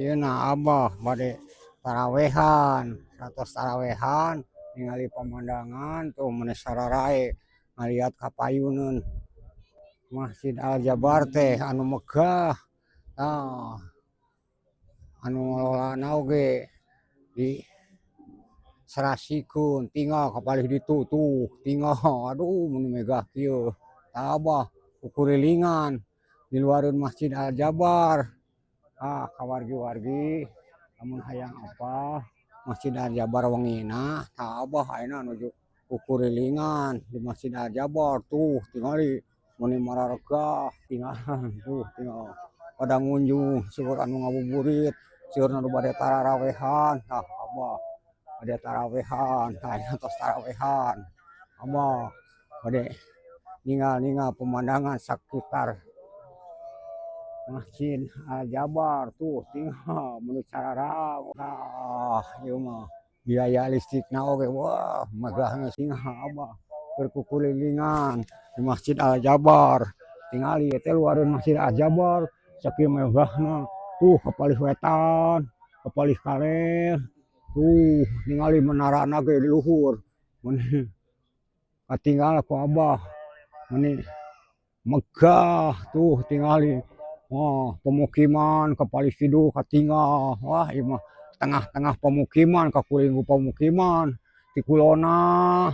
Ayeuna Abah bade tarawehan, satos tarawehan ningali pemandangan tuh meni sararae ngaliat ka payuneun Masjid Al Jabar teh anu megah. Tah, anu ngalolana oge di serasikeun, tinggal ka palih ditu tuh tinggal, aduh, meni megah kieu. Tah, Abah kukurilingan di luareun Masjid Al Jabar. Ah, ka wargi-wargi lamun hayang apa Masjid Al Jabar wengina, tah, Abah ayeuna nuju kukurilingan di Masjid Al Jabar. Tuh, tingali meni mararegah tinggalan. Tuh, tinggal pada ngunjung, seueur anu ngabuburit, seueur anu bade tararawehan. Tah, Abah bade tarawehan. Tah, ayeuna tos tarawehan, Abah bade ningal-ningal pemandangan sakitar Masjid Al Jabar. Tuh, tinggal meni cararang. Tah, ieu mah biaya listrikna oge, wah, megahna. Tinggal Abah keur kukurilingan di Masjid Al Jabar. Tingali teh luareun Masjid Al Jabar sakieu megahna. Tuh, ka palih wetan, ka palih kaler, tuh ningali menarana ge di luhur, meni katinggal ku Abah meni megah. Tuh, tingali, wah, pemukiman ka palih kidul katinggal. Wah, ieu mah tengah-tengah pemukiman, kakuliling ku pemukiman ti kulonna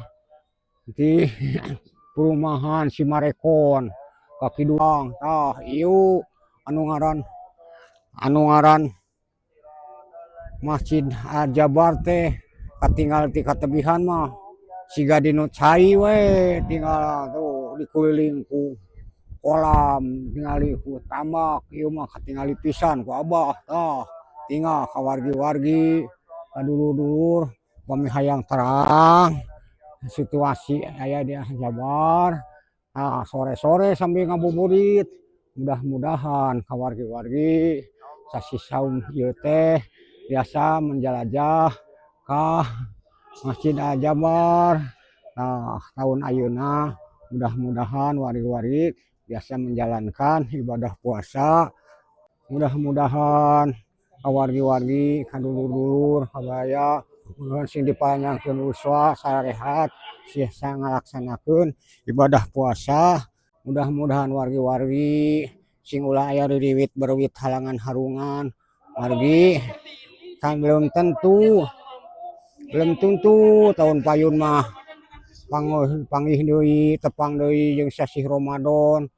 ti perumahan Simarekon ka kidul. Tah, ieu anu ngaran Masjid Al Jabar teh katinggal ti katebihan mah siga dinu cai we. Tinggal tuh dikuliling ku kolam, tingali ku tambak. Ieu mah katingali pisan ku Abah. Tah, tinggal ka wargi-wargi, ka dulur-dulur, upami hayang terang situasi aya di Al Jabar. Ah, sore-sore sambil ngabuburit, mudah-mudahan ka wargi-wargi sasih saum ieu teh biasa menjelajah ka Masjid Al Jabar. Nah, tahun ayeuna mudah-mudahan wargi-wargi biasa menjalankan ibadah puasa. Mudah-mudahan ka wargi-wargi, ka dulur-dulur kabaya sing dipanjangkeun yuswa, sarehat, tiasa ngalaksanakeun ibadah puasa. Mudah-mudahan wargi-wargi sing ulah aya ririwit berwit, halangan harungan. Wargi kan belum tentu tahun payun mah panggih deui, tepang deui jeung sasih Ramadan.